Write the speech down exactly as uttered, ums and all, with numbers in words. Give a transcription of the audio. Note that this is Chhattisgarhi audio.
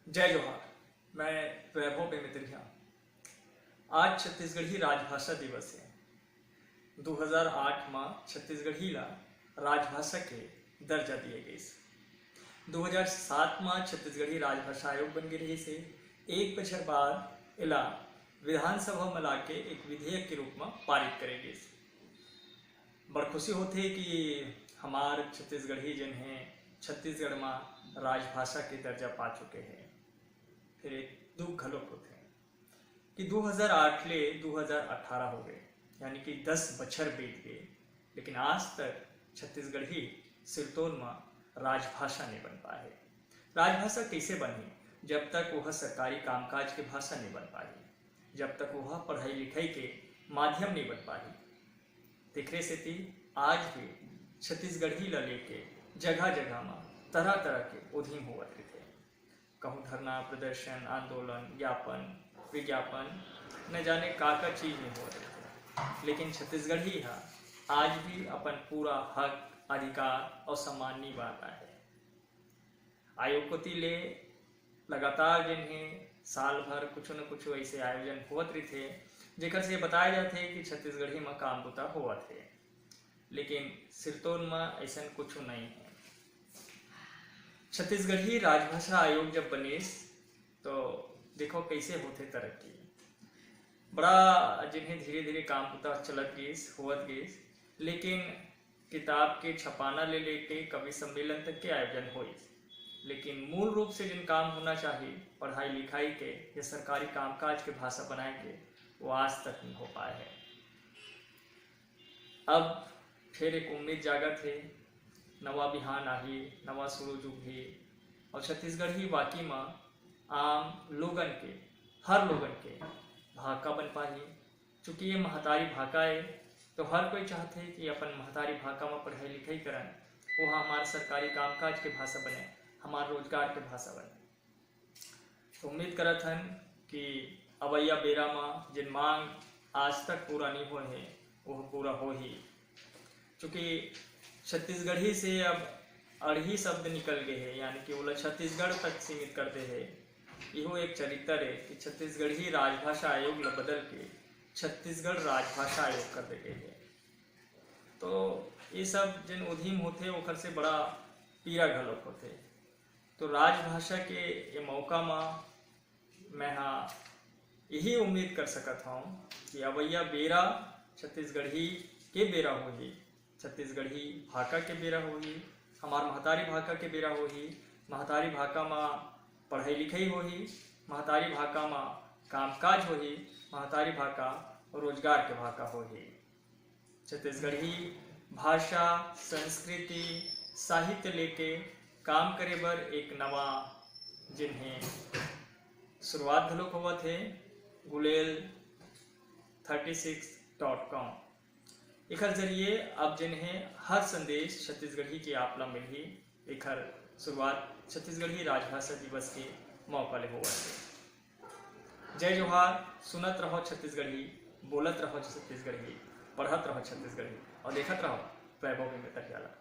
जय जोहार, मैं वैभव बेमेतरिया। आज छत्तीसगढ़ी राजभाषा दिवस हे। दू हज़ार आठ म छत्तीसगढ़ी ला राजभाषा के दर्जा दिए गइस। दू हज़ार सात म छत्तीसगढ़ी राजभाषा आयोग बन गे रहिस हे। एक बछर बाद एला विधानसभा म लाके एक विधेयक के रूप म पारित करे गिस। बड़ खुशी होथे कि हमार छत्तीसगढ़ी जेन हे, छत्तीसगढ़ म राजभाषा के दर्जा पा चुके हे। फिर एक दुख घलोक होथे कि दू हज़ार आठ ले दू हज़ार अठारह हो गए, यानी कि दस बछर बीत गए, लेकिन आज तक छत्तीसगढ़ी सिरतोन म राजभाषा नइ बन पाए हे। राजभाषा कइसे बनही, जब तक वह सरकारी कामकाज के भाषा नइ बन पाही, जब तक वह पढ़ाई लिखाई के माध्यम नइ बन पाही। तेखरे सेती आज भी छत्तीसगढ़ी ल लेके जगह-जगह म तरह-तरह के उधीम होवत रहिथे। कहूँ धरना, प्रदर्शन, आंदोलन, ज्ञापन, विज्ञापन, न जाने का-का चीज नइ होवत रहिथे, लेकिन छत्तीसगढ़ी ह आज भी अपन पूरा हक, अधिकार अउ सम्मान नइ पा पाए हे। आयोग कोति ले लगातार जेन हे, साल भर कुछु न कुछु ऐसे आयोजन होवत रहिथे, जेकर से बताए जाथे कि छत्तीसगढ़ी म काम बुता होवत हे, लेकिन सिरतोन म अइसन कुछु नइ हे। छत्तीसगढ़ी राजभाषा आयोग जब बनिस, तो देखो कइसे होथे तरक्की। बड़ा जेन हे धीरे-धीरे काम बुता चलत गिस, होवत गिस, लेकिन किताब के छपाना ले लेके कवि सम्मेलन तक के आयोजन होइस, लेकिन मूल रूप से जेन काम होना चाही, पढ़ाई लिखाई के या सरकारी कामकाज के भाषा बनाए के, वो आज तक नइ हो पाए हे। अब फिर एक उम्मीद जागत हे, नवा बिहान आही, नवा सूरज उगही, अउ छत्तीसगढ़ी वाकई म आम लोगन के, हर लोगन के भाखा बन पाही। चूंकि ये महतारी भाखा ए, तो हर कोई चाहथे कि अपन महतारी भाखा म पढ़ाई लिखाई करन, वो ह हमार सरकारी कामकाज के भाषा बने, हमार रोजगार के भाषा बने। तो उम्मीद करत हन कि अवइया बेरा म जेन मांग आज तक पूरा नइ होए हे, वो पूरा होही। चूंकि छत्तीसगढ़ी से अब अड़ही शब्द निकल गए हे, यानी कि ओला छत्तीसगढ़ तक सीमित कर दे हे। इहो एक चरित्र हे कि छत्तीसगढ़ी राजभाषा आयोग ला बदल के छत्तीसगढ़ राजभाषा आयोग कर दे गए हे। तो ये सब जेन उधीम होथे, ओकर से बड़ा पीड़ा घलोक होथे। तो राजभाषा के ये मौका म मैं हा यही उम्मीद कर सकत हौं कि अवइया बेरा छत्तीसगढ़ी के बेरा होही, छत्तीसगढ़ी भाखा के बेरा होही, हमार महतारी भाखा के बेरा होही, महतारी भाखा म पढ़ाई लिखाई होही, महतारी भाखा म कामकाज होही, महतारी भाखा रोजगार के भाखा होही। छत्तीसगढ़ी भाषा, संस्कृति, साहित्य लेके काम करे बर एक नवा जेन हे शुरुआत घलोक होवत हे गुलेल थर्टी सिक्स डॉट कॉम। एखर जरिए अब जेन हे हर संदेश छत्तीसगढ़ी के आप ला मिलही। एखर शुरुआत छत्तीसगढ़ी राजभाषा दिवस के मौका ले होवत हे। जय जोहार, सुनत रहो छत्तीसगढ़ी, बोलत रहो छत्तीसगढ़ी, पढ़त रहो छत्तीसगढ़ी अउ देखत रहो वैभव बेमेतरिया ला।